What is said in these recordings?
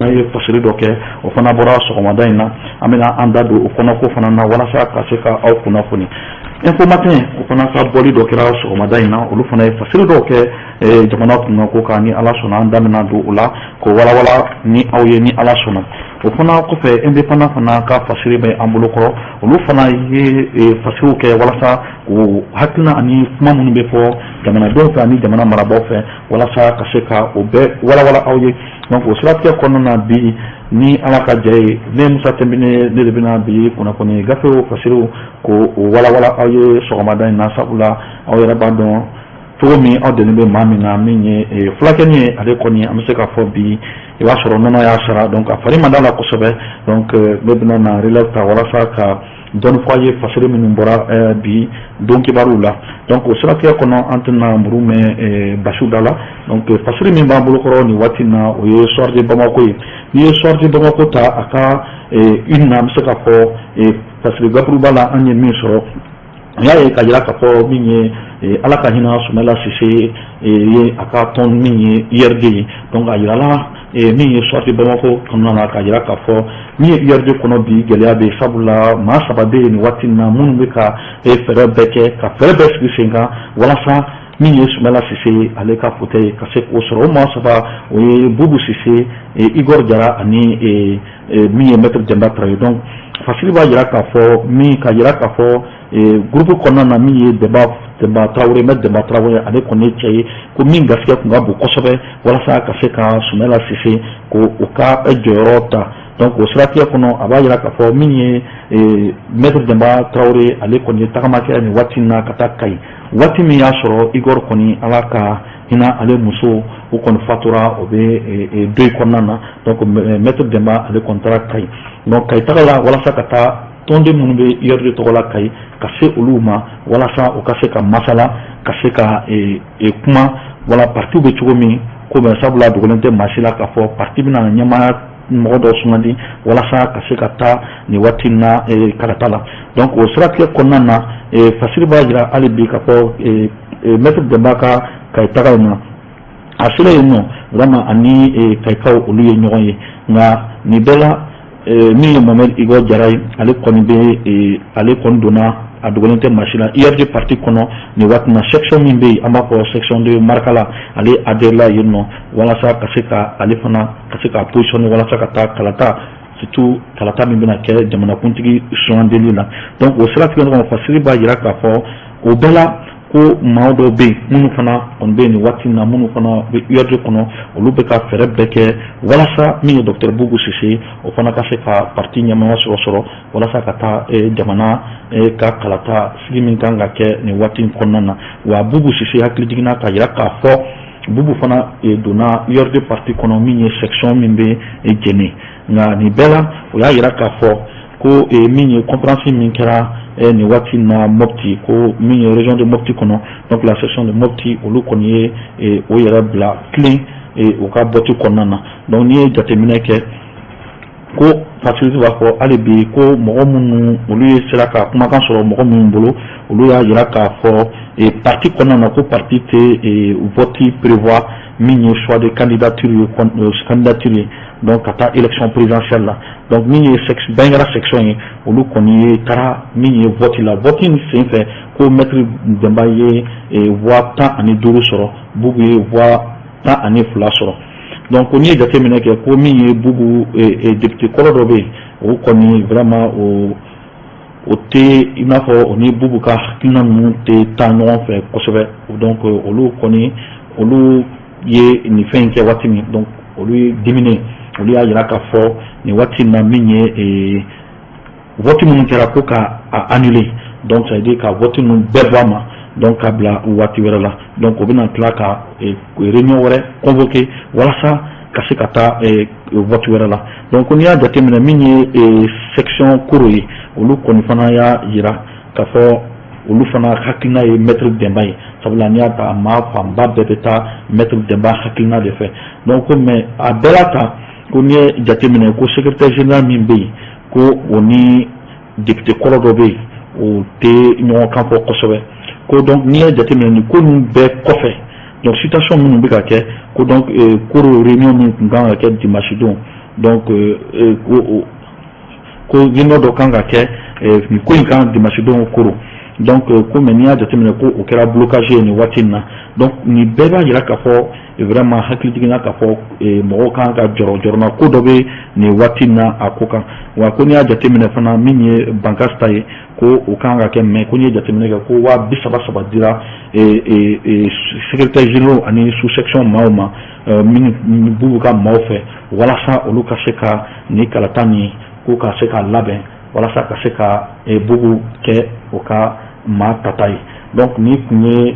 fana ye fasiri dɔ kɛ, o fana bɔra sɔgɔmada in na. An bɛna an da don o kɔnɔko fana na walasa ka se ka aw kunnafoni. Info Matin, o fana ka bɔli dɔ kɛra sɔgɔmada in na. Olu fana ye fasiri dɔw kɛ jamana kunkanko kan. Ni Ala sɔnna, an da bɛna don o la k'o walawala ni aw ye, ni Ala sɔnna. O fana kɔfɛ, Indépendant fana ka fasiri bɛ an bolo kɔrɔ. Olu fana ye fasiriw kɛ walasa k'o hakilina ani kuma minnu bɛ fɔ jamanadenw fɛ ani jamana marabaaw fɛ, walasa ka se ka o bɛɛ walawala aw ye. Donc o siratigɛ kɔnɔna na, bi, ni Ala ka jɛ ye, ne Musa Tɛnbine, ne de bɛna bi kunnafoni gafew fasiriw k'o walawala aw ye sɔgɔmada in na, sabula aw yɛrɛ b'a dɔn cogo min, aw deli bɛ maa min na, min ye fulakɛni ye, ale kɔni, an bɛ se k'a fɔ bi, i b'a sɔrɔ nɔnɔ y'a sara. Donc a fari ma da la kosɛbɛ. Donc ne bɛna na relève ta walasa ka dɔɔni fɔ a ye fasiri minnu bɔra bi don kibaruw la. Donc o siratigɛ kɔnɔ, an tɛna muru mɛn basiw da la. Donc fasiri min b'an bolo kɔrɔ nin waati in na, o ye Soir de Bamako ye. N'i ye Soir de Bamako ta, a ka une na, an bɛ se k'a fɔ fasiri bakuruba la, an ye min sɔrɔ, an y'a ye ka jira k'a fɔ min ye Ala ka hinɛ Sumala Sise ye, a ka tɔn min ye URD ye. Donc a yirala min ye Soir de Bamako kɔnɔna na, ka jira k'a fɔ min ye URD kɔnɔ bi, gɛlɛya bɛ yen, sabula maa saba bɛ yen nin waati in na minnu bɛ ka fɛɛrɛ bɛɛ kɛ ka fɛɛrɛ bɛɛ sigi sen kan walasa min ye Sumala Sise, ale ka fauteuil, ka se k'o sɔrɔ. O maa saba, o ye Bubu Sise, Igor Jara ani min ye Maître Demba Traoré. Donc fasiri b'a jira k'a fɔ min ka jira k'a fɔ groupe kɔnɔna na, min ye Demba Traoré, Maître Demba Traoré, ale kɔni ye cɛ ye ko min garisɛgɛ tun ka bon kosɛbɛ walasa ka se ka Sumala Sise ko o ka jɔyɔrɔ ta. Donc o siratigɛ kɔnɔ, a b'a jira k'a fɔ min ye Maître Demba Traoré, ale kɔni ye tagama kɛ nin waati in na ka taa Kayi, waati min y'a sɔrɔ Igor kɔni, Ala ka hinɛ ale muso, o kɔni fatura, o bɛ deuil kɔnɔna na. Donc Maître Demba, ale kɔni taara Kayi. Donc Kayi taga la, walasa ka taa tɔnden minnu bɛ URD tɔgɔ la Kayi, ka se olu ma walasa u ka se ka masala, ka se ka kuma wala parti bɛ cogo min ko mɛ, sabula dogolen tɛ maa si la k'a fɔ parti bɛna ɲɛmaaya mɔgɔ dɔ sugandi walasa ka se ka taa nin waati in na kalata la. Donc o siratigɛ kɔnɔna na, fasiri b'a jira hali bi k'a fɔ Maître Demba ka Kayi taga in na, a selen yen nɔ, vraiment ani Kayikaw, olu ye ɲɔgɔn ye. Nka nin bɛɛ la, min ye Mohamed Igor Jara ye, ale kɔni bɛ, ale kɔni donna, a dogolen tɛ maa si la, URD parti kɔnɔ nin waati na, section min bɛ yen, an b'a fɔ section de Marikala, ale adhéré la yen nɔ walasa ka se ka ale fana ka se ka positionner walasa ka taa kalata, surtout kalata min bɛna kɛ jamanakuntigi sugandili la. Donc o siratigɛ kɔnɔ, fasiri b'a jira k'a fɔ o bɛɛ la ko maa dɔw bɛ yen minnu fana kɔni bɛ yen nin waati in na, minnu fana bɛ URD kɔnɔ, olu bɛ ka fɛɛrɛ bɛɛ kɛ walasa min ye docteur Bubu Sise, o fana ka se ka parti ɲɛmaaya sɔrɔ walasa ka taa jamana ka kalata sigi min kan ka kɛ nin waati in kɔnɔna na. Wa Bubu Sise hakili jiginna ka jira k'a fɔ Bubu fana donna URD parti kɔnɔ, min ye section min bɛ Jɛnɛ. Nka nin bɛɛ la, o y'a jira k'a fɔ ko min ye conférence min kɛra nin waati in na Mopti, ko min ye région de Mopti kɔnɔ, donc la section de Mopti, olu kɔni ye o yɛrɛ bila tilen u ka vote kɔnɔna na. Donc n'i ye jateminɛ kɛ, ko fasiri b'a fɔ hali bi ko mɔgɔ minnu, olu ye sera ka kumakan sɔrɔ mɔgɔ minnu bolo, olu y'a jira k'a fɔ parti kɔnɔna na ko parti tɛ vote prévoir min ye choix de candidature ye, candidature ye, donc ka taa élection présidentielle la. Donc min ye Bandiagara section ye, olu kɔni ye taara min ye vote la. Vote in sen fɛ, ko Maître Demba ye voix 15 sɔrɔ, Bubu ye voix 12 sɔrɔ. Donc n'i ye jateminɛ kɛ, ko min ye Bubu, député kɔrɔ dɔ bɛ yen, o kɔni vraiment o tɛ i n'a fɔ o ni Bubu ka hakilina ninnu tɛ taa ɲɔgɔn fɛ kosɛbɛ. Donc olu kɔni, olu ye nin fɛn in kɛ waati min, donc olu ye diminen, olu y'a jira k'a fɔ nin waati in na, min ye vote minnu kɛra, ko ka a annuler. Donc ça veut dire ka vote ninnu bɛɛ bɔ a ma, donc ka bila waati wɛrɛ la. Donc o bɛna tila ka réunion wɛrɛ convoquer walasa ka se ka taa vote wɛrɛ la. Donc n'i y'a jateminɛ, min ye section Koro ye, olu kɔni fana y'a jira k'a fɔ olu fana hakilina ye Maître Demba ye, sabula n'i y'a ta, maa fanba bɛɛ bɛ taa Maître Demba hakilina de fɛ. Donc ko mais a bɛɛ la ta, ko n'i ye jateminɛ, ko secrétaire général min bɛ yen, ko o ni député kɔrɔ dɔ bɛ yen, o tɛ ɲɔgɔn kan fɔ kosɛbɛ. Ko donc n'i ye jateminɛ nin ko ninnu bɛɛ kɔfɛ, donc situation minnu bɛ ka kɛ, ko donc Koro réunion min tun kan ka kɛ dimanche don, Donc ko réunion dɔ kan ka kɛ nin ko in kan dimanche don koro. Donc ko mais n'i y'a jateminɛ ko o kɛra blocage ye nin waati in na. Donc nin bɛɛ b'a jira k'a fɔ vraiment hakili jiginna k'a fɔ mɔgɔw kan ka jɔrɔ jɔrɔna ko dɔ bɛ nin waati in na a ko kan. Wa ko n'i y'a jateminɛ fana, min ye Bankass ta ye, ko o kan ka kɛ, mais ko n'i ye jateminɛ kɛ ko 30 000 dira secrétaire généraux ani sous section maaw ma min b'u ka maaw fɛ, walasa olu ka se ka nin kalata nin ko ka se ka labɛn, walasa ka se ka Boubou kɛ o ka maa tata ye. Donc nin tun ye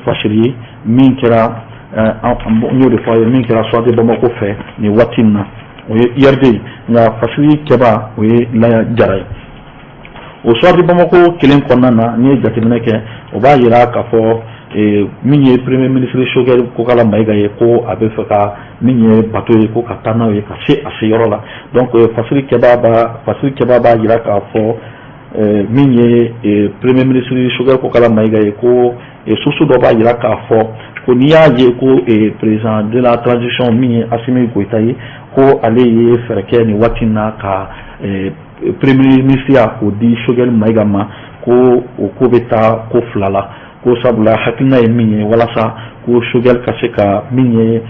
fasiri ye min kɛra, n y'o de fɔ a ye, min kɛra Soir de Bamako fɛ nin waati in na, o ye IRD ye, nka fasiri kɛba o ye Laya Jara ye. O Soir de Bamako kelen kɔnɔna na, n'i ye jateminɛ kɛ, o b'a jira k'a fɔ min ye premier ministre Choguel Kokalla Maïga ye, ko a bɛ fɛ ka min ye bateau ye, ko ka taa n'a ye ka se a se yɔrɔ la. Donc fasiri kɛba b'a jira k'a fɔ min ye premier ministre Choguel Kokalla Maïga ye, ko source dɔ b'a jira k'a fɔ ko n'i y'a ye ko président de la transition min ye Assimi Goïta ye, ko ale ye fɛɛrɛ kɛ nin waati in na ka premier ministre ya k'o di Choguel Maïga ma, ko o ko bɛ taa ko fila la, ko sabula hakilina ye min ye walasa ko Choguel ka se ka min ye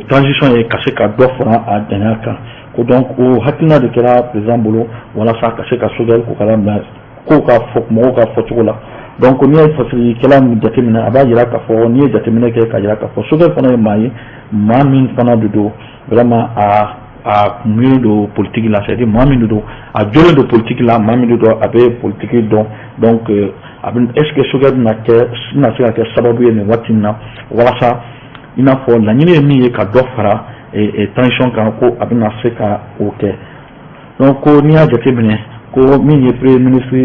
transition ye ka se ka dɔ fara a janya kan. Ko donc o hakilina de kɛra président bolo walasa ka se ka Choguel Kokalla bila kow ka fɔ mɔgɔw ka fɔcogo la. Donc n'i ye fasirikɛla min jateminɛ, a b'a jira k'a fɔ n'i ye jateminɛ kɛ k'a jira k'a fɔ Choguel fana ye maa ye, maa min fana de don vraiment a miiri don politique la, c'est à dire maa min de don, a jolen don politique la, maa min de don, a bɛ politique dɔn. Donc a bɛ est ce que Choguel bɛna kɛ bɛna se ka kɛ sababu ye nin waati in na walasa i n'a fɔ laɲini ye min ye ka dɔ fara transition kan, ko a bɛna se ka o kɛ? Donc ko n'i y'a jateminɛ ko min ye premier ministre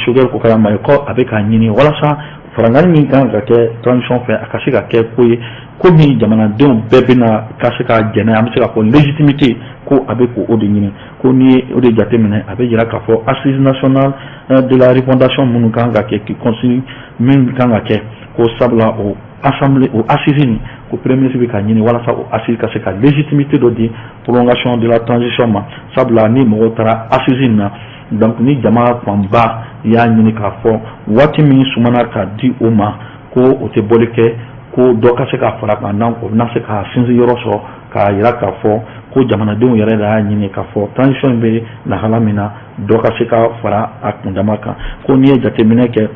Choguel Kokalla Maïga, ko a bɛ k'a ɲini walasa farangani min kan ka kɛ transition fɛ, a ka se ka kɛ ko ye ko min jamanadenw bɛɛ bɛna ka se ka jɛnɛ, an bɛ se ka fɔ légitimité, ko a bɛ k'o de ɲini. Ko n'i ye o de jateminɛ, a bɛ jira k'a fɔ assise nationale de la refondation minnu kan ka kɛ, qui constitue min kan ka kɛ, ko sabula o assemblée, o assise nin, ko premier ministre bɛ ka ɲini walasa o assise ka se ka légitimité dɔ di prolongation de la transition ma, sabula ni mɔgɔw taara assise in na, donc ni jama fanba y'a ɲini k'a fɔ waati min sumana ka di o ma, ko o tɛ bɔli kɛ, ko dɔ ka se ka fara kan, donc o bɛna se ka sinsin yɔrɔ sɔrɔ k'a jira k'a fɔ ko jamanadenw yɛrɛ de y'a ɲini k'a fɔ transition in bɛ lahala min na, dɔ ka se ka fara a kundama kan. Ko n'i ye jateminɛ kɛ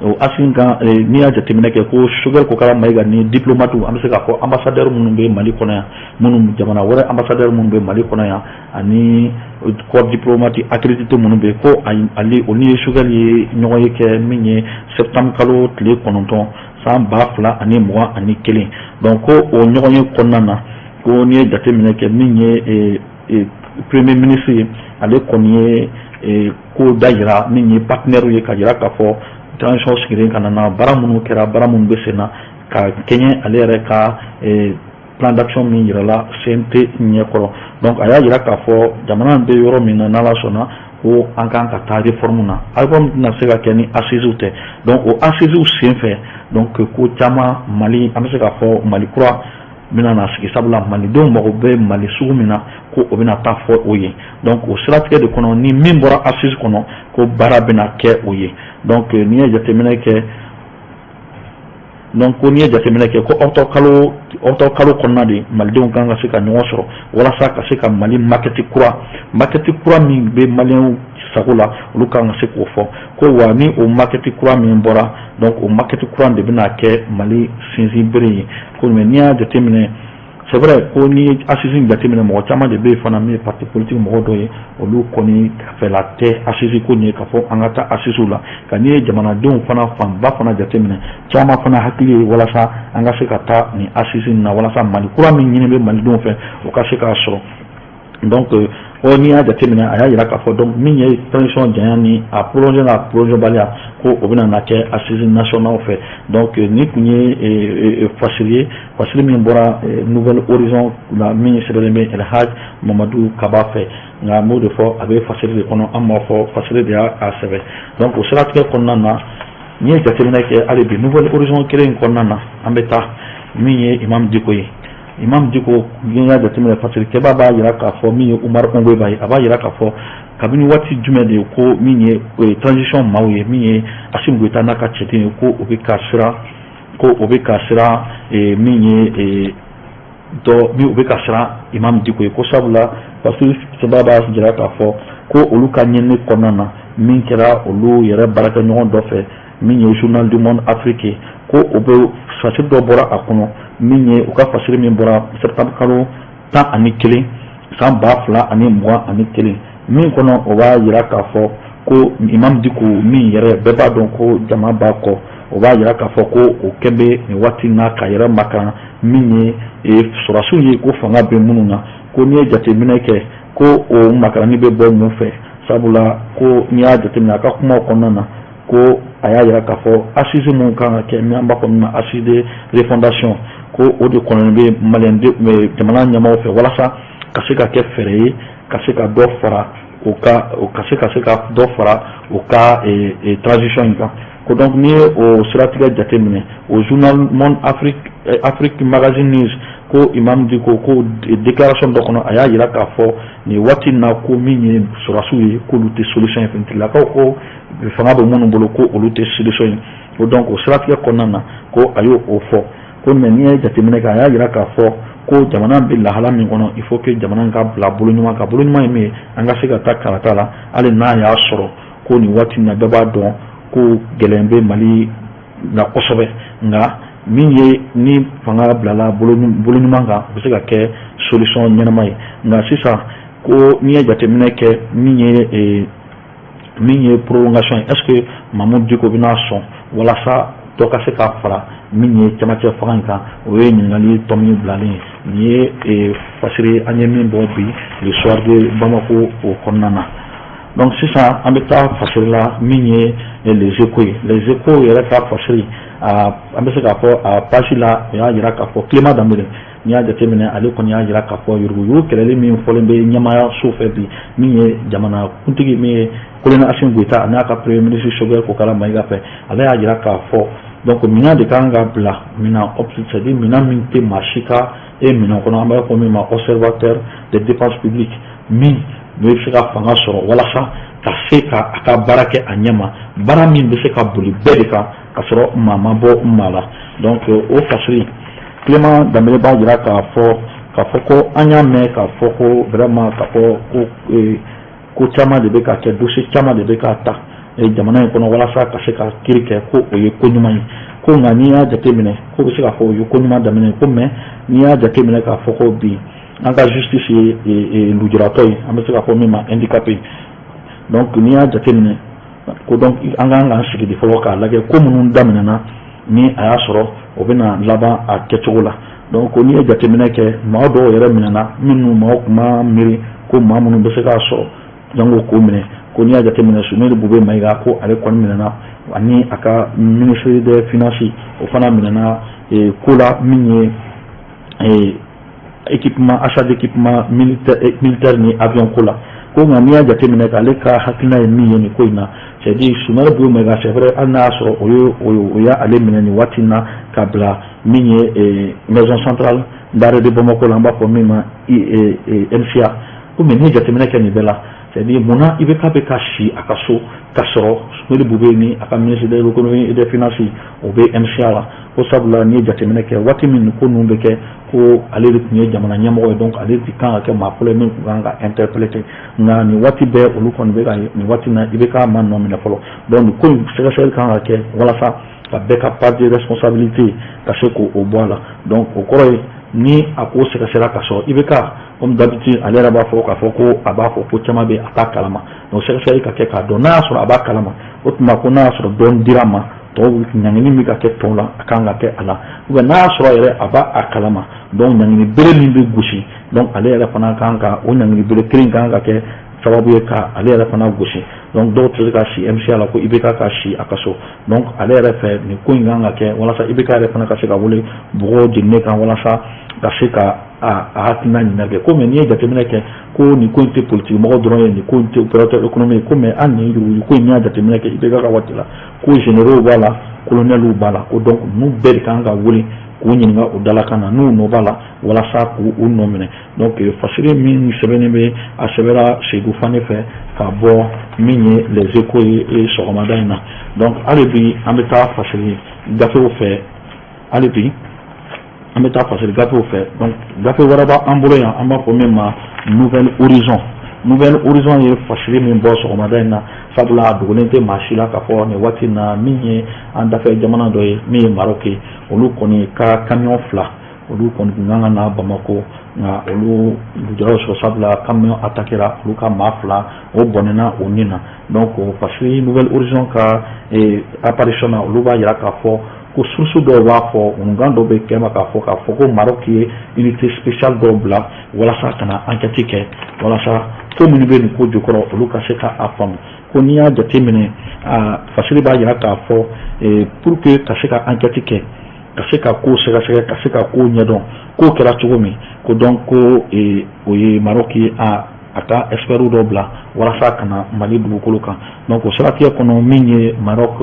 o assise kan, n'i y'a jateminɛ kɛ ko Choguel Kokalla Maïga ni diplomate, an bɛ se k'a fɔ ambassadeur minnu bɛ Mali kɔnɔ yan, minnu jamana wɛrɛ ambassadeur minnu bɛ Mali kɔnɔ yan, ani corps diplomatique accrédité minnu bɛ yen, ko ale olu ye Choguel ye ɲɔgɔn ye kɛ min ye septembre kalo tile 9 san 2021. Donc ko o ɲɔgɔn ye kɔnɔna na, ko n'i ye jateminɛ kɛ min ye premier ministre ye, ale kɔni ye ko da yira min ye partenaire ye, ka jira k'a fɔ transition sigilen ka na, baara minnu kɛra, baara minnu bɛ sen na ka kɛɲɛ ale yɛrɛ ka plan d'action min yirala CNT ɲɛkɔrɔ. Donc a y'a jira k'a fɔ jamana bɛ yɔrɔ min na, n'Ala sɔnna, ko an kan ka taa réforme na, réforme tɛna se ka kɛ ni assises tɛ. Donc o assises sen fɛ, donc ko caman Mali, an bɛ se k'a fɔ Mali kura bɛna na sigi, sabula malidenw mago bɛ Mali sugu min na, ko o bɛna taa fɔ o ye. Donc o siratigɛ de kɔnɔ, ni min bɔra assise kɔnɔ, ko baara bɛna kɛ o ye. Donc n'i ye jateminɛ kɛ, donc ko n'i ye jateminɛ kɛ ko octobre kalo kɔnɔna de, malidenw kan ka se ka ɲɔgɔn sɔrɔ walasa ka se ka Mali maquette kura min bɛ maliyɛnw sago la, olu kan ka se k'o fɔ. Ko wa ni o maquette kura min bɔra, donc o maquette kura de bɛna kɛ Mali sinsin bere ye. Ko mais n'i y'a jateminɛ, c'est vrai, ko ni assise jateminɛ, mɔgɔ caman de bɛ yen fana min ye parti politique mɔgɔ dɔ ye, olu kɔni fɛla tɛ assise ko nin ye, k'a fɔ an ka taa assise la. Nka n'i ye jamanadenw fana fanba fana jateminɛ, caman fana hakili ye walasa an ka se ka taa nin assise in na, walasa Mali kura min ɲini bɛ malidenw fɛ, o ka se k'a sɔrɔ. Donc o n'i y'a jateminɛ, a y'a jira k'a fɔ donc min ye transition janya ni a prolongé n'a prolongé baliya, ko o bɛna na kɛ assise nationale fɛ. Donc ni tun ye fasiri ye, fasiri min bɔra Nouvel Horizon la, min sɛbɛnlen bɛ El Hadj Mamadu Kaba fɛ. Nka n b'o de fɔ, a bɛ fasiri de kɔnɔ, an b'a fɔ fasiri de y'a sɛbɛn. Donc o siratigɛ kɔnɔna na, n'i ye jateminɛ kɛ hali bi Nouvel Horizon kelen in kɔnɔna na, an bɛ taa min ye Imam Dicko ye. Imam Dicko, n'i y'a jateminɛ, fasirikɛba b'a jira k'a fɔ min ye Oumar Ongoiba ye, a b'a jira k'a fɔ kabini waati jumɛn de ko min ye transition maaw ye, min ye Assimi Goïta n'a ka cɛden ye, ko o bɛ ka siran, ko o bɛ ka siran min ye dɔ min, u bɛ ka siran Imam Dicko ye, ko sabula fasirikɛba b'a jira k'a fɔ ko olu ka ɲinini kɔnɔna na, min kɛra olu yɛrɛ baarakɛɲɔgɔn dɔ fɛ, min ye Journal du Monde Afrique, ko o bɛ fasiri dɔ bɔra a kɔnɔ, min ye u ka fasiri min bɔra septembre kalo 11 san 2021, min kɔnɔ o b'a jira k'a fɔ ko Imam Dicko min yɛrɛ bɛɛ b'a dɔn ko jama b'a kɔ, o b'a jira k'a fɔ ko o kɛ bɛ nin waati in na ka yɛrɛ makan min ye sɔrɔdasiw ye, ko fanga bɛ minnu na, ko n'i ye jateminɛ kɛ, ko o makaranni bɛ bɔ mun fɛ? Sabula ko n'i y'a jateminɛ a ka kumaw kɔnɔna na, ko a y'a jira k'a fɔ assise mun kan ka kɛ, min an b'a fɔ min ma assise de refondation, ko o de kɔnɔnen bɛ maliyɛn jamana ɲɛmaaw fɛ walasa ka se ka kɛ fɛɛrɛ ye ka se ka dɔ fara o ka, ka se ka dɔ fara o ka transition in kan. Ko donc n'i ye o siratigɛ jateminɛ, o Journal Monde Afrique, Afrique Magazine News, ko Imam Dicko ko déclaration dɔ kɔnɔ, a y'a jira k'a fɔ nin waati in na ko min ye sɔrɔdasiw ye, k'olu tɛ solution ye, finitigilakaw ko fanga bɛ minnu bolo, ko olu tɛ solution ye. Ko donc o siratigɛ kɔnɔna na, ko a y'o o fɔ ko, mais n'i ye jateminɛ kɛ, a y'a jira k'a fɔ ko jamana bɛ lahala min kɔnɔ, il faut que jamana in ka bila bolo ɲuman kan. Bolo ɲuman ye min ye, an ka se ka taa kalata la, hali n'a y'a sɔrɔ ko nin waati in na bɛɛ b'a dɔn ko gɛlɛn bɛ Mali la kosɛbɛ, nka min ye ni fanga bilala bolo ɲuman kan, o bɛ se ka kɛ solution ɲɛnama ye. Nka sisan ko n'i ye jateminɛ kɛ, min ye prolongation ye, est ce que Mahmoud Dicko bɛna sɔn walasa dɔ ka se ka fara min ye cɛmancɛ fanga in kan? O ye ɲininkali tɔ min bilalen ye. Nin ye fasiri an ye min bɔ bi Le Soir de Bamako o kɔnɔna na. Donc sisan an bɛ taa fasiri la min ye Les Échos ye. Les Échos yɛrɛ ka fasiri, an bɛ se k'a fɔ a page la, o y'a jira k'a fɔ Clément Dembélé, n'i y'a jateminɛ, ale kɔni y'a jira k'a fɔ yuruguyurugu kɛlɛli min fɔlen bɛ ɲɛmaaya fɛ bi, min ye jamana kuntigi, min ye colonel Assimi Goïta n'a ka premier ministre Choguel Kokalla Maïga fɛ, ale y'a jira k'a fɔ donc minɛn de kan ka bila, minɛn, c'est à dire minɛn min tɛ maa si ka e minɛn kɔnɔ, an b'a fɔ min ma observateur des dépenses publiques, min bɛ se ka fanga sɔrɔ walasa ka se ka a ka baara kɛ a ɲɛ ma, baara min bɛ se ka boli bɛɛ de kan ka sɔrɔ maa ma bɔ maa la. Donc o fasiri, Clément Dembélé b'a jira k'a fɔ ko an y'a mɛn k'a fɔ ko vraiment k'a fɔ ko caman de bɛ ka kɛ, dossier caman de bɛ ka ta jamana in kɔnɔ walasa ka se ka kiiri kɛ, ko o ye ko ɲuman ye. Ko nka n'i y'a jateminɛ, ko bɛ se k'a fɔ o ye ko ɲuman daminɛ ko, mais n'i y'a jateminɛ k'a fɔ ko bi an ka justice ye lujuratɔ ye, an bɛ se k'a fɔ min ma handicapé. Donc n'i y'a jateminɛ ko donc an kan k'an sigi de fɔlɔ k'a lajɛ ko minnu daminɛna ni a y'a sɔrɔ o bɛna laban a kɛcogo la. Donc n'i ye jateminɛ kɛ, maa dɔw yɛrɛ minɛna minnu maaw tun ma miiri ko maa minnu bɛ se k'a sɔrɔ jango k'o minɛ. Ko n'i y'a jateminɛ, Soumeylou Boubèye Maïga, ko ale kɔni minɛna, ani a ka ministre des Finances, o fana minɛna ko la min ye équipement, achat d'équipement militaire ni avion ko la. Ko nka n'i y'a jateminɛ k'ale ka hakilina ye min ye nin ko in na, c'est à dire Soumeylou Boubèye Maïga, c'est vrai, hali n'a y'a sɔrɔ o ye o y'ale minɛ nin waati in na ka bila min ye maison centrale d'arrêt de Bamako la, an b'a fɔ min ma MCA, ko mais n'i ye jateminɛ kɛ nin bɛɛ la, c'est à dire munna IBK bɛ ka si a ka so ka sɔrɔ Soumeylou Boubèye ni a ka ministre de l'Économie et des Finances o bɛ MCA la? Ko sabula n'i ye jateminɛ kɛ, waati min ko ninnu bɛ kɛ, ko ale de tun ye jamana ɲɛmɔgɔ ye, donc ale de kan ka kɛ maa fɔlɔ ye min tun kan ka interpeller kɛ. Nka nin waati bɛɛ olu kɔni bɛ ka nin waati in na, IBK ma nɔ minɛ fɔlɔ. Donc nin ko in sɛgɛsɛgɛli kan ka kɛ walasa ka bɛɛ ka part de responsabilité ka se k'o bɔ a la. Donc o kɔrɔ ye ni a ko sɛgɛsɛgɛra ka sɔrɔ IBK, comme d'habitude, ale yɛrɛ b'a fɔ k'a fɔ ko a b'a fɔ ko caman bɛ a t'a kalama. Donc sɛgɛsɛgɛli ka kɛ k'a dɔn n'a y'a sɔrɔ a b'a kalama. O tuma ko n'a y'a sɔrɔ dɔn dira ma tɔw, ɲangini min ka kɛ tɔw la, a kan ka kɛ a la, ou bien n'a y'a sɔrɔ yɛrɛ a b'a a kalama, donc ɲangini bere min bɛ gosi, donc ale yɛrɛ fana kan ka o ɲangini bere kelen kan ka kɛ sababu ye ka ale yɛrɛ fana gosi. Donc dɔw tɛ se ka si MCA la ko IBK ka si a ka so. Donc ale yɛrɛ fɛ, nin ko in kan ka kɛ walasa IBK yɛrɛ fana ka se ka wele bɔgɔ jeninen kan walasa ka se ka a hakilina ɲininkali kɛ. Ko mais n'i ye jateminɛ kɛ, ko nin ko in tɛ politique mɔgɔ dɔrɔn ye, nin ko in tɛ opérateur économique ye. Ko mais hali nin yuruguyurugu ko in, n'i y'a jateminɛ kɛ IBK ka waati la, ko généraux b'a la, colonels b'a la, ko donc ninnu bɛɛ de kan ka wele. k'u ɲininka u dalakan na n'u nɔ b'a la walasa k'u u nɔ minɛ. Donc fasiri min sɛbɛnnen bɛ, a sɛbɛnna Seydou Fane fɛ ka bɔ min ye Les Échos ye sɔgɔmada in na. Donc hali bi an bɛ taa fasiri gafew fɛ, hali bi an bɛ taa fasiri gafew fɛ. Donc gafe wɛrɛ b'an bolo yan, an b'a fɔ min ma Nouvel Horizon. Nouvel Horizon ye fasiri min bɔ sɔgɔmada in na, sabula a dogolen tɛ maa si la k'a fɔ nin waati in na, min ye an dafɛ jamana dɔ ye, min ye Maroc ye, olu kɔni ka camion fila, olu kɔni tun kan ka na Bamako, nka olu lujuraw sɔrɔ, sabula camion attaquera, olu ka maa fila o bɔnɛna o nin na. Donc fasiri Nouvel Horizon ka apparition na, olu b'a yira k'a fɔ ko source dɔw b'a fɔ, nkan dɔw bɛ kɛ ma k'a fɔ ko Maroc ye unité spéciale dɔw bila walasa ka na enquête kɛ, walasa ko minnu bɛ nin ko jukɔrɔ, olu ka se ka a faamu. Ko n'i y'a jateminɛ, a fasiri b'a yira k'a fɔ pour que ka se ka enquête kɛ, ka se ka ko sɛgɛsɛgɛ, ka se ka ko ɲɛdɔn, ko kɛra cogo min, ko donc ko o ye Maroc ye a ka expert dɔw bila walasa ka na Mali dugukolo kan. Donc o siratigɛ kɔnɔ, min ye Maroc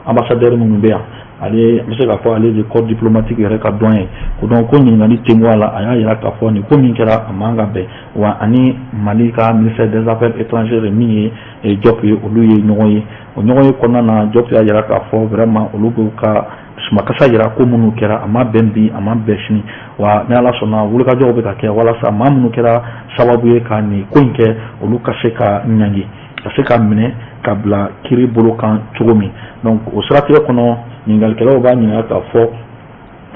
ambassadeur minnu bɛ yan, ale n bɛ se k'a fɔ ale de corps diplomatique yɛrɛ ka dɔn ye, ko donc ko ɲininkali tengo a la, a y'a yira k'a fɔ nin ko min kɛra, a man ka bɛn wa. Ani Mali ka ministère des Affaires étrangères, min ye Diop ye, olu ye ɲɔgɔn ye. O ɲɔgɔn ye kɔnɔna na, Diop y'a yira k'a fɔ vraiment olu b'u ka sumakasa yira, ko minnu kɛra, a ma bɛn bi, a ma bɛn sini wa. Ni Ala sɔnna, wulikajɔw bɛ ka kɛ walasa maa minnu kɛra sababu ye ka nin ko in kɛ, olu ka se ka ɲangi, ka se ka minɛ ka bila kiiri bolo kan cogo min. Donc o siratigɛ kɔnɔ, ɲininkalikɛlaw b'a ɲininka k'a fɔ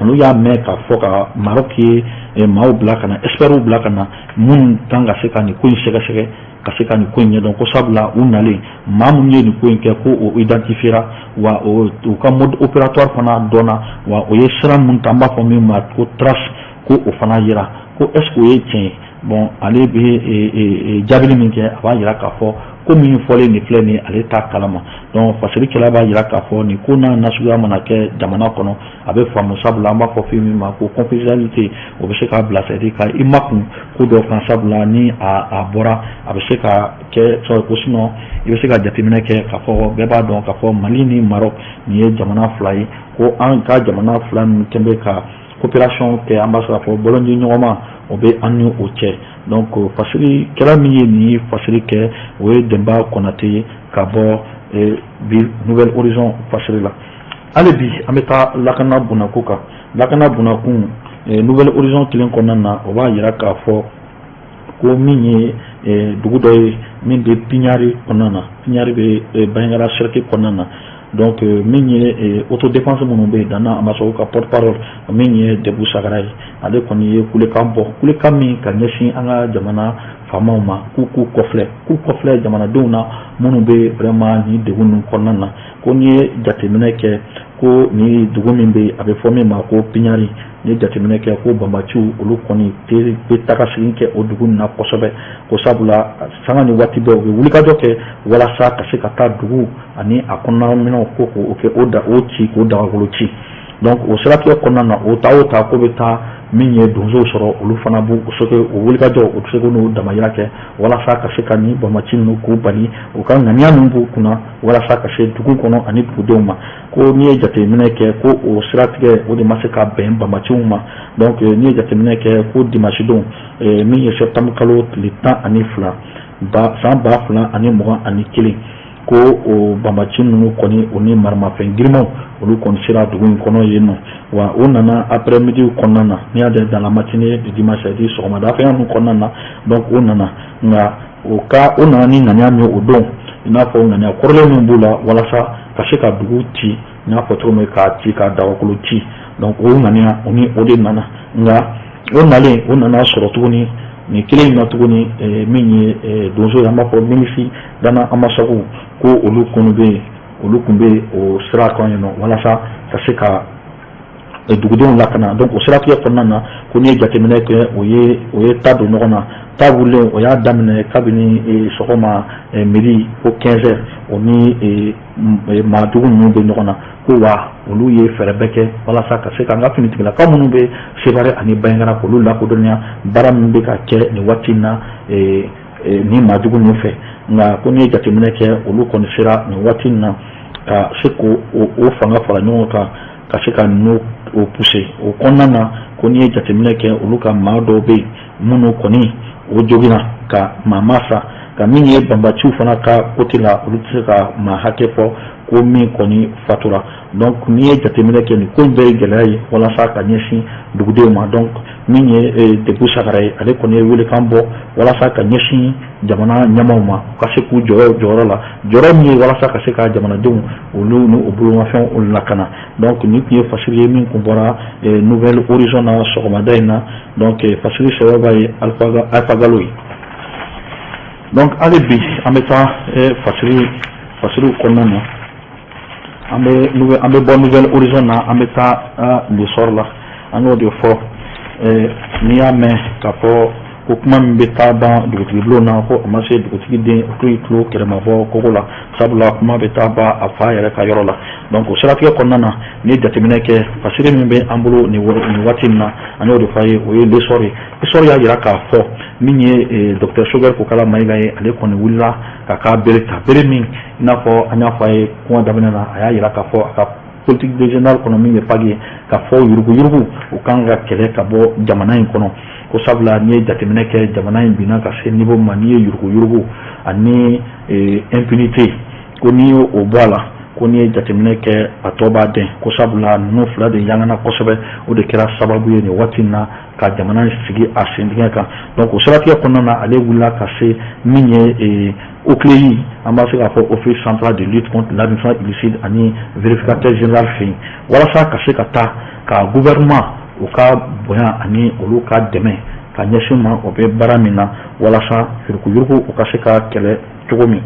olu y'a mɛn k'a fɔ ka Maroc ye maaw bila ka na, experts bila ka na, minnu kan ka se ka nin ko in sɛgɛsɛgɛ, ka se ka nin ko in ɲɛdɔn, ko sabula u nalen, maa minnu ye nin ko in kɛ, ko o identifiera wa, u ka mode opératoire fana dɔnna wa, o ye sira mun ta, an b'a fɔ min ma ko trace, ko o fana yira, ko est ce que o ye tiɲɛ ye? Bon, ale bɛ jaabili min kɛ, a b'a yira k'a fɔ ko min fɔlen nin filɛ nin ye, ale t'a kalama. Donc fasirikɛla b'a yira k'a fɔ nin ko n'a nasuguya mana kɛ jamana kɔnɔ, a bɛ faamu, sabula an b'a fɔ fɛn min ma ko confidentialité, o bɛ se k'a bila, c'est à dire ka i makun ko dɔ kan, sabula ni a bɔra, a bɛ se ka kɛ sababu ko, sinon i bɛ se ka jateminɛ kɛ k'a fɔ bɛɛ b'a dɔn k'a fɔ Mali ni Maroc nin ye jamana fila ye, ko an ka jamana fila ninnu kɛn bɛ ka coopération kɛ, an b'a sɔrɔ k'a fɔ bɔlɔnji ɲɔgɔnma o bɛ an ni o cɛ. Donc fasirikɛla min ye nin fasiri kɛ, o ye Denba Konate ye ka bɔ bi Nouvel Horizon fasiri la. Hali bi an bɛ taa lakana bunako kan. Lakana bunakun, Nouvel Horizon kelen kɔnɔna na, o b'a yira k'a fɔ ko min ye dugu dɔ ye min bɛ Piɲari kɔnɔna na, Piɲari bɛ Banjagara cercle kɔnɔna na. Donc min ye autodéfense minnu bɛ yen, Dana Amasago ka porte parole, min ye Debu Sagara ye, ale kɔni ye kulekan bɔ, kulekan min ka ɲɛsin an ka jamana faamaw ma, k'u kɔfilɛ jamanadenw na minnu bɛ vraiment nin degun ninnu kɔnɔna na. Ko n'i ye jateminɛ kɛ, ko ni dugu min bɛ yen, a bɛ fɔ min ma ko Piɲari, n'i ye jateminɛ kɛ, ko banbaanciw, olu kɔni tɛ bɛ taga segin kɛ o dugu in na kosɛbɛ, ko sabula sanga ni waati bɛɛ u bɛ wulikajɔ kɛ walasa ka se ka taa dugu ani a kɔnɔna minɛnw ko k'o kɛ o da o ci, k'o dagakolo ci. Donc o siratigɛ kɔnɔna na, o ta o ta ko bɛ taa min ye donsow sɔrɔ, olu fana b'u se o wulikajɔ, u bɛ se k'u damayira kɛ walasa ka se ka nin banbaanci ninnu k'u bali u ka ŋaniya ninnu b'u kunna walasa ka se dugu kɔnɔ ani dugudenw ma. Ko n'i ye jateminɛ kɛ, ko o siratigɛ o de ma se ka bɛn banbaanciw ma. Donc n'i ye jateminɛ kɛ, ko dimanche don, min ye septembre kalo tile 12 ba san 2021, ko o banbaanci ninnu kɔni, o ni maramafɛn girinmanw, olu kɔni sera dugu in kɔnɔ yen nɔ wa. O nana après midi kɔnɔna na, n'i y'a dans la matinée du dimanche, c'est à dire sɔgɔmada fɛ ninnu kɔnɔna na. Donc o nana, nka o ka o nana ni ŋaniya min ye o don, i n'a fɔ ŋaniya kɔrɔlen min b'u la walasa ka se ka dugu ci, n y'a fɔ cogo min, k'a ci, k'a dagakolo ci. Donc o ŋaniya o ni o de nana, nka o nalen, o nana sɔrɔ tuguni nin kelen in na tuguni, min ye donso ye, an b'a fɔ milice Dana Amasago, ko olu kɔni bɛ yen, olu tun bɛ o sira kan yen nɔ walasa ka se ka dugudenw lakana. Donc o siratigɛ kɔnɔna na, ko n'i ye jateminɛ kɛ, o ye ta don ɲɔgɔn na, ta wulilen, o y'a daminɛ kabini sɔgɔma midi fo 15 heures, o ni maadugu ninnu bɛ ɲɔgɔn na. Ko wa olu ye fɛɛrɛ bɛɛ kɛ walasa ka se k'an ka finitigilakaw minnu bɛ Sevare ani Banjagara, k'olu lakodɔnniya baara min bɛ ka kɛ nin waati in na ni maajugu ninnu fɛ. Nka ko n'i ye jateminɛ kɛ, olu kɔni sera nin waati in na ka se k'o o fanga fara ɲɔgɔn kan. ka se ka ninnu o pousser. O kɔnɔna na, ko n'i ye jateminɛ kɛ, olu ka maa dɔw bɛ yen minnu kɔni o joginna ka maa ma sa. Ka min ye banbaciw fana ka côté la, olu tɛ se ka maa hakɛ fɔ ko min kɔni fatura. Donc n'i ye jateminɛ kɛ, nin ko in bɛɛ ye gɛlɛya ye walasa ka ɲɛsin dugudenw ma. Donc min ye Debou Sagara ye, ale kɔni ye welekan bɔ walasa ka ɲɛsin jamana ɲɛmaaw ma, ka se k'u jɔyɔrɔ jɔyɔrɔ la, jɔyɔrɔ min ye walasa ka se ka jamanadenw olu ni u bolomafɛnw olu lakana. Donc nin tun ye fasiri ye min kun bɔra Nouvel Horizon na sɔgɔmada in na. Donc fasiri sɛbɛnba ye Alpha Galo ye. Donc hali bi an bɛ taa fasiriw kɔnɔna na. An bɛ bɔ Nouvel Horizon na, an bɛ taa L'Essor la. An y'o de fɔ, n'i y'a mɛn k'a fɔ ko kuma min bɛ taa ban dugutigi bulon na, ko a ma se dugutigi den o to tulo kɛlɛma bɔ kogo la, sabula kuma bɛ taa ban a fa yɛrɛ ka yɔrɔ la. Donc o siratigɛ kɔnɔna na, n'i ye jateminɛ kɛ, fasiri min bɛ an bolo nin waati in na, an y'o de fɔ a ye, o ye L'Essor ye. L'Essor y'a jira k'a fɔ min ye docteur Choguel Kokalla Maïga ye, ale kɔni wulila ka k'a bere ta, bere min i n'a fɔ an y'a fɔ a ye kuma daminɛ na. A y'a jira k'a fɔ a ka politique régionale kɔnɔ, min ye PAG ye, k'a fɔ yuruguyurugu o kan ka kɛlɛ ka bɔ jamana in kɔnɔ, ko sabula n'i ye jateminɛ kɛ, jamana in binna ka se niveau ma. N'i ye yuruguyurugu ani impunité, ko n'i y'o bɔ a la, ko n'i ye jateminɛ kɛ, a tɔ b'a dɛn, ko sabula ninnu fila de yangana kosɛbɛ. O de kɛra sababu ye nin waati in na ka jamana sigi a sen dingɛ kan. Donc o siratigɛ kɔnɔna na, ale wulila ka se min ye OCLEI, an b'a se k'a fɔ Office central de lutte contre l'enrichissement illicite, ani vérificateur général fɛ yen, walasa ka se ka taa ka gouvernement u ka bonya ani olu ka dɛmɛ ka ɲɛsin ma o bɛ baara min na, walasa yuruguyurugu u ka se ka kɛlɛ cogo min.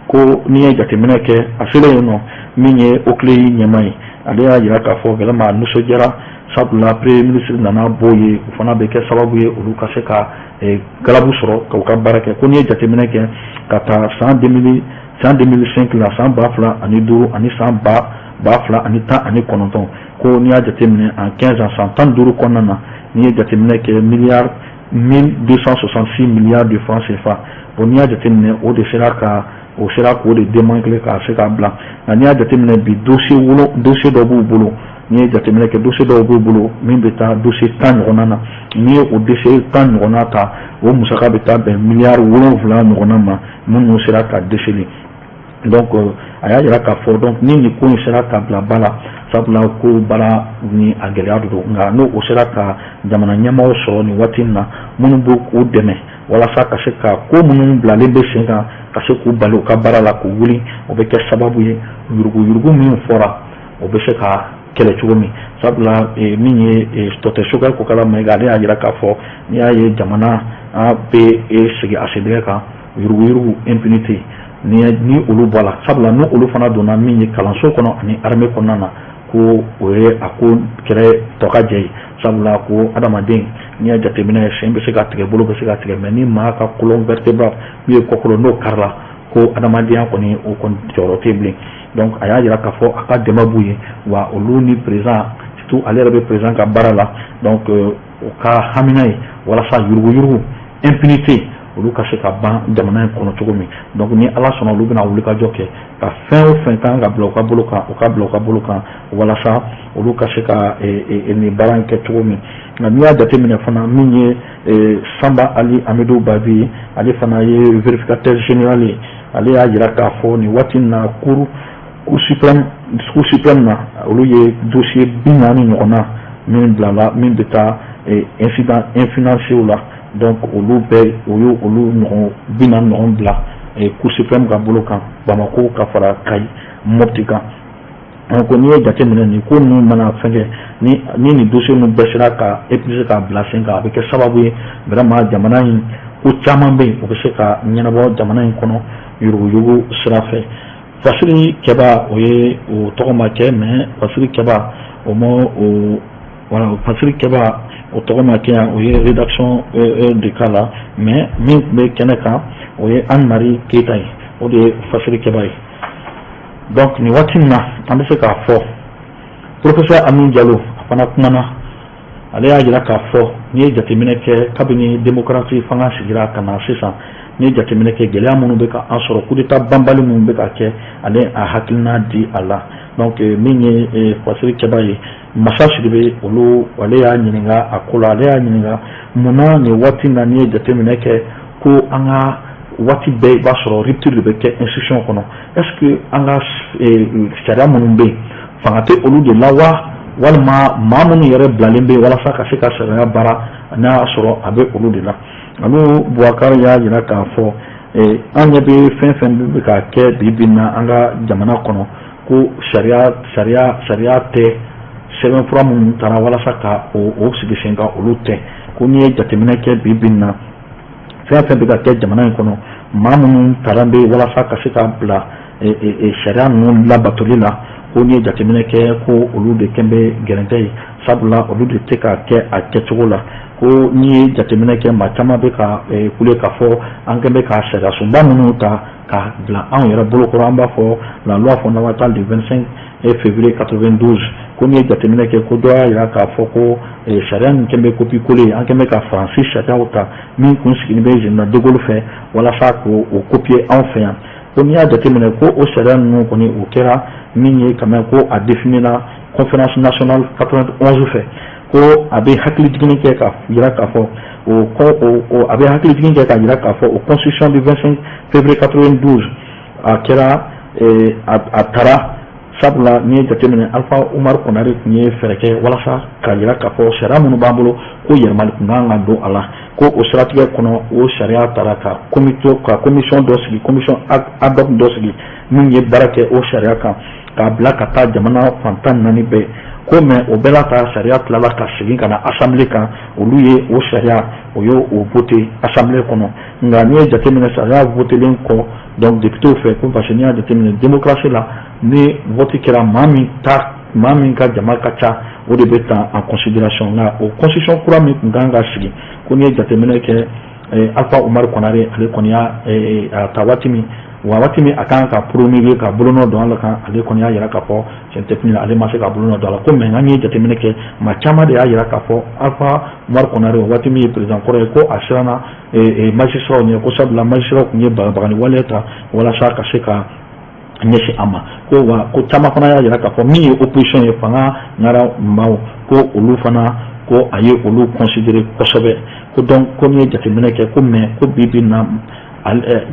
Ko n'i ye jateminɛ kɛ, a selen yen nɔ, min ye OCLEI ɲɛmaa ye, ale y'a jira k'a fɔ vraiment a nisɔndiyara, sabula premier ministre nana bɔ ye, o fana bɛ kɛ sababu ye olu ka se ka galabu sɔrɔ ka u ka baara kɛ. Ko n'i ye jateminɛ kɛ, ka taa san 2005 la, san 2005 ani san 2019, ko n'i y'a jateminɛ en 15 ans, san 15 kɔnɔna na, n'i ye jateminɛ kɛ, miliyari 1266 milliards de francs CFA. Bon, n'i y'a jateminɛ, o de sera ka o sera k'o de démanteler ka se k'a bila. Nka n'i y'a jateminɛ bi, dossier wolo dossier dɔ b'u bolo. N'i ye jateminɛ kɛ, dossier dɔw b'u bolo min bɛ taa dossier 10 ɲɔgɔnna na. N'i ye o dossier 10 ɲɔgɔnna ta, o musaka bɛ taa bɛn miliyari 7 ɲɔgɔnna ma minnu sera ka déceler. Donc a y'a jira k'a fɔ, donc ni nin ko in sera ka bila ba la, sabula ko baara ni a gɛlɛya de don, nka n'o o sera ka jamana ɲɛmaaw sɔrɔ nin waati in na minnu b'u k'u dɛmɛ walasa ka se ka ko minnu bilalen bɛ sen kan, ka se k'u bali u ka baara la k'u wuli, o bɛ kɛ sababu ye yuruguyurugu min fɔra, o bɛ se ka kɛlɛ cogo min. Sabula min ye docteur Choguel Kokalla Maïga, ale y'a jira k'a fɔ n'i y'a ye jamana bɛ sigi a sen kan, yuruguyurugu, impunité, ni olu bɔ la, sabula ni olu fana donna min ye kalanso kɔnɔ ani armée kɔnɔna na, ko o ye a ko kɛrɛ tɔ ka jɛ ye. Sabula ko adamaden, n'i y'a jateminɛ, sen bɛ se ka tigɛ, bolo bɛ se ka tigɛ, mais ni maa ka colonne vertébrale min ye kɔkolo, n'o karila, ko adamadenya kɔni o kɔni jɔyɔrɔ tɛ bilen. Donc a y'a jira k'a fɔ a ka dɛmɛ b'u ye, wa olu ni président, surtout ale yɛrɛ bɛ président ka baara la. Donc o ka hamina ye walasa yuruguyurugu, impunité, olu ka se ka ban jamana in kɔnɔ cogo min. Donc ni Ala sɔnna, olu bɛna wulikajɔ kɛ ka fɛn o fɛn kan ka bila u ka bolo kan, u ka bila u ka bolo kan, walasa olu ka se ka nin baara in kɛ cogo min. Nka n'i y'a jateminɛ fana, min ye Samba Ali Amidou Babi ye, ale fana ye vérificateur général ye, ale y'a jira k'a fɔ nin waati in na, cour suprême na, olu ye dossier 40 ɲɔgɔnna min bilala, min bɛ taa incident financier la. Donc olu bɛɛ, o ye olu ɲɔgɔn 40 ɲɔgɔn bila cour suprême ka bolo kan, Bamako ka fara Kayi, Mopti kan. Donc n'i ye jateminɛ, nin ko ninnu mana fɛn kɛ, ni nin dossier ninnu bɛɛ sera ka épuiser k'a bila sen kan, a bɛ kɛ sababu ye vraiment jamana in ko caman bɛ yen, o bɛ se ka ɲɛnabɔ jamana in kɔnɔ yuruguyurugu sira fɛ. Fasiri kɛba, o ye o tɔgɔ ma kɛ, mais fasiri kɛba o ma o, voilà, fasiri kɛba o tɔgɔ ma kɛ yan, o ye rédaction de k'a la, mais min tun bɛ kɛnɛ kan, o ye Anne Marie Keyita ye, o de ye fasiri kɛba ye. Donc nin waati in na, an bɛ se k'a fɔ professeur Amin Diallo, a fana kumana. Ale y'a jira k'a fɔ n'i ye jateminɛ kɛ, kabini démocratie fanga sigira ka na sisan, N'i ye jateminɛ kɛ, gɛlɛya minnu bɛ ka an sɔrɔ, coup d'état banbali minnu bɛ ka kɛ, ale a hakilina di a la. Donc min ye fasiri kɛba ye, Masa Sidibe, olu ale y'a ɲininka a ko la. Ale y'a ɲininka munna nin waati na, n'i ye jateminɛ kɛ ko an ka waati bɛɛ, i b'a sɔrɔ rupture de bɛ kɛ institution kɔnɔ. Est ce que an ka sariya minnu bɛ yen, fanga tɛ olu de la wa, walima maa minnu yɛrɛ bilalen bɛ yen walasa ka se ka sariya baara, n'a y'a sɔrɔ a bɛ olu de la? Olu Bubakari y'a jira k'a fɔ an ɲɛ bɛ fɛn fɛn bɛ ka kɛ bi bi in na an ka jamana kɔnɔ, ko sariya tɛ. Sɛbɛnfura minnu taara walasa ka o sigi sen kan, olu tɛ. Ko n'i ye jateminɛ kɛ bi bi in na, fɛn fɛn bɛ ka kɛ jamana in kɔnɔ, maa minnu taara bɛ walasa ka se ka bila sariya ninnu labatoli la, ko n'i ye jateminɛ kɛ, ko olu de kɛn bɛ gɛrɛntɛ ye, sabula olu de tɛ ka kɛ a kɛcogo la. Ko n'i ye jateminɛ kɛ, maa caman bɛ ka kule k'a fɔ an kɛn bɛ ka sariya sunba minnu ta ka bila anw yɛrɛ bolokɔrɔ, an b'a fɔ la loi fondamentale du 25 février 92, ko n'i ye jateminɛ kɛ, ko dɔ y'a jira k'a fɔ ko sariya nin kɛn bɛ copier coller, an kɛn bɛ ka Faransi sariyaw ta min kun sigilen bɛ général de Gaulle fɛ walasa k'o copier anw fɛ yan. Ko n'i y'a jateminɛ, ko o sariya ninnu kɔni, o kɛra min ye quand même, ko a définira conférence nationale 91 fɛ. Ko a bɛ hakili jigin kɛ ka jira k'a fɔ o a bɛ hakili jigin kɛ ka jira k'a fɔ o constitution du 25 février 92, a kɛra a taara, sabula n'i ye jateminɛ, Alpha Umaru Konare tun ye fɛɛrɛ kɛ walasa k'a jira k'a fɔ sariya minnu b'an bolo, ko yɛlɛmali tun kan ka don a la. Ko o siratigɛ kɔnɔ, o sariya taara ka comité, ka commission dɔ sigi, commission ad hoc dɔ sigi min ye baara kɛ o sariya kan k'a bila ka taa jamana fan 14 bɛɛ. Ko mais o bɛɛ la ta, sariya tilala ka segin ka na assemblée kan. Olu ye o sariya, o ye o voté assemblée kɔnɔ. Nka n'i ye jateminɛ, sariya votelen kɔ, donc député fɛ, ko parce que n'i y'a jateminɛ démocratie la, ni vote kɛra, maa min ta, maa min ka jama ka ca, o de bɛ ta en considération. Nka o constitution kura min tun kan ka sigi, ko n'i ye jateminɛ kɛ, Alpha Umaru Konare, ale kɔni y'a ta waati min wa, waati min a kan ka promulguer, ka bolonɔ don a la kan, ale kɔni y'a jira k'a fɔ CNT ale ma se ka bolonɔ don a la. Ko mais n'an ye jateminɛ kɛ, maa caman de y'a jira k'a fɔ Alpha Umaru Konare, o waati min ye président kɔrɔ ye, ko a siranna magistrat ɲɛ, ko sabula magistrat tun ye bagabagani waleya ta walasa ka se ka ɲɛsin a ma. Ko wa, ko caman fana y'a jira k'a fɔ min ye opposition ye, fanga ŋara maaw, ko olu fana, ko a ye olu considérer kosɛbɛ. Ko donc ko n'i ye jateminɛ kɛ, ko mais ko bi bi na,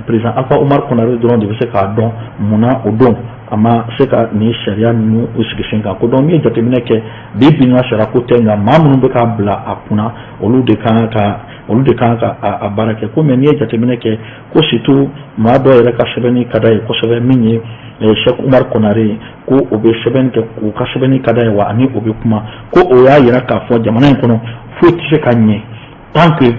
président Alpha Umaru Konare dɔrɔn de bɛ se k'a dɔn munna o don a ma se ka nin sariya ninnu sigi sen kan. Ko donc n'i ye jateminɛ kɛ, bi bi na, sariya ko tɛ, nka maa minnu bɛ k'a bila a kunna, olu de kan ka a baara kɛ. Ko mais n'i ye jateminɛ kɛ, ko surtout maa dɔw yɛrɛ ka sɛbɛnni ka d'a ye kosɛbɛ, min ye Cheikh Umar Konare ye, ko o bɛ sɛbɛnni kɛ, o ka sɛbɛnni ka d'a ye wa, ani o bɛ kuma. Ko o y'a jira k'a fɔ jamana in kɔnɔ, foyi tɛ se ka ɲɛ tant que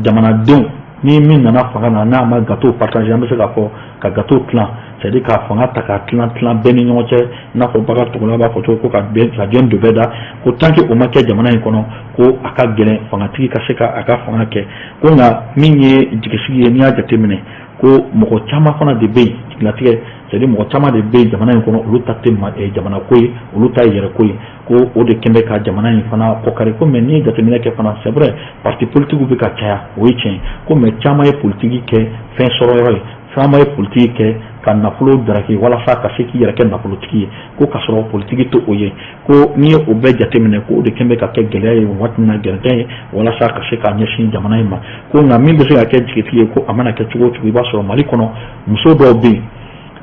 jamanadenw ni min nana fanga na, n'a ma gâteau partager, an bɛ se k'a fɔ ka gâteau tilan, c'est à dire ka fanga ta k'a tilan tilan bɛɛ ni ɲɔgɔn cɛ, i n'a fɔ bagan tugula b'a fɔ cogo ko ka diɲɛ don bɛɛ da. Ko tant que o ma kɛ jamana in kɔnɔ, ko a ka gɛlɛn fangatigi ka se ka a ka fanga kɛ. Ko nka min ye jigisigi ye, n'i y'a jateminɛ, ko mɔgɔ caman fana de bɛ yen jigilatigɛ, c'est à dire mɔgɔ caman de bɛ yen jamana in kɔnɔ, olu ta tɛ jamana ko ye, olu ta ye yɛrɛ ko ye, ko o de kɛn bɛ ka jamana in fana kɔkari. Ko mais n'i ye jateminɛ kɛ fana, c'est vrai, parti politique bɛ ka caya, o ye tiɲɛ. Ko mais caman ye politique kɛ fɛn sɔrɔ yɔrɔ ye, caman ye politique kɛ ka nafolo daraki walasa ka se k'i yɛrɛ kɛ nafolotigi ye, ko ka sɔrɔ politique tɛ o ye. Ko n'i ye o bɛɛ jateminɛ, ko o de kɛn bɛ ka kɛ gɛlɛya ye waati min na, gɛrɛntɛ ye walasa ka se ka ɲɛsin jamana in ma. Ko nka min bɛ se ka kɛ jigitigi ye, ko a mana kɛ cogo o cogo, i b'a sɔrɔ Mali kɔnɔ, muso dɔw bɛ yen,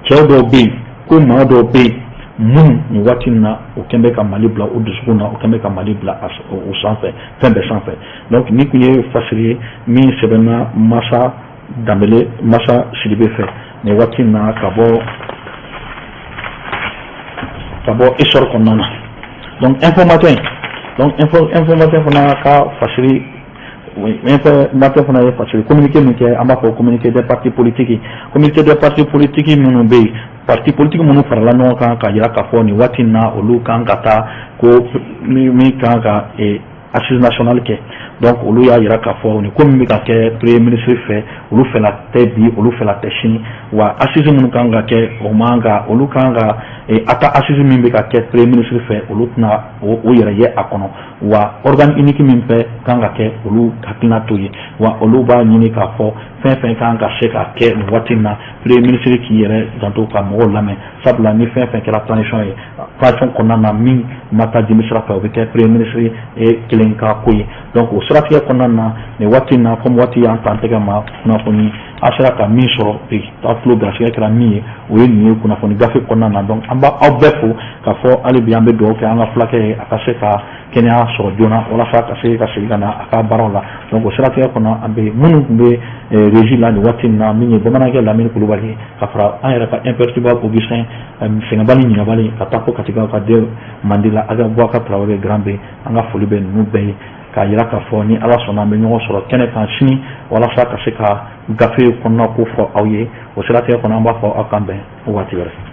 cɛw dɔw bɛ yen, ko maa dɔw bɛ yen minnu nin waati in na, o kɛn bɛ ka Mali bila o dusukun na, o kɛn bɛ ka Mali bila o sanfɛ, fɛn bɛɛ sanfɛ. Donc ni tun ye fasiri ye min sɛbɛnna Masa Danbele, Masa Sidibe fɛ nin waati in na, ka bɔ Essor kɔnɔna na. Donc Info Matin, donc Info Matin fana ka fasiri, Info Matin fana ye fasiri communiqué min kɛ, an b'a fɔ communiqué des partis politiques, communiqué des partis politiques minnu bɛ yen, parti politique minnu farala ɲɔgɔn kan k'a jira k'a fɔ nin waati in na, olu kan ka taa, ko min kan ka Assise nationale kɛ. Donc olu y'a jira k'a fɔ nin ko min bɛ ka kɛ premier ministre fɛ, olu fɛla tɛ bi, olu fɛla tɛ sini. Wa assise minnu kan ka kɛ, o man ka olu kan ka a ta assise min bɛ ka kɛ premier ministre fɛ, olu tɛna o yɛrɛ ye a kɔnɔ. Wa organe unique min bɛ kan ka kɛ, olu hakilina t'o ye. Wa olu b'a ɲini k'a fɔ fɛn fɛn kan ka se ka kɛ nin waati in na, premier ministre k'i yɛrɛ janto ka mɔgɔw lamɛn, sabula ni fɛn fɛn kɛra transition ye, transition kɔnɔna na, min ma taa jimi sira fɛ, o bɛ kɛ premier ministre kelen ka ko ye. Donc o siratigɛ kɔnɔna na, nin waati in na, comme waati y'an ta an tɛgɛ ma, kunnafoni an sera ka min sɔrɔ bi, aw tulo garisɛgɛ kɛra min ye, o ye nin ye kunnafoni gafe kɔnɔna na. Donc an b'aw bɛɛ fo k'a fɔ hali bi an bɛ dugawu kɛ an ka fulakɛ ye, a ka se ka kɛnɛya sɔrɔ joona walasa ka se ka segin ka na a ka baaraw la. Donc o siratigɛ kɔnɔ, an bɛ minnu tun bɛ régie la nin waati in na, min ye bamanankɛ Lamini Kulubali ye, ka fara an yɛrɛ ka imperturbable Augustin sɛgɛnbali ɲinɛbali, ka taa fo Katigaw ka den mandi la, a ka Boubacar Traoré grand B, an ka foli bɛ ninnu bɛɛ ye, k'a jira k'a fɔ ni Ala sɔnna, an bɛ ɲɔgɔn sɔrɔ kɛnɛ kan sini walasa ka se ka gafe kɔnɔna ko fɔ aw ye. O siratigɛ kɔnɔ, an b'a fɔ aw k'an bɛn waati wɛrɛ.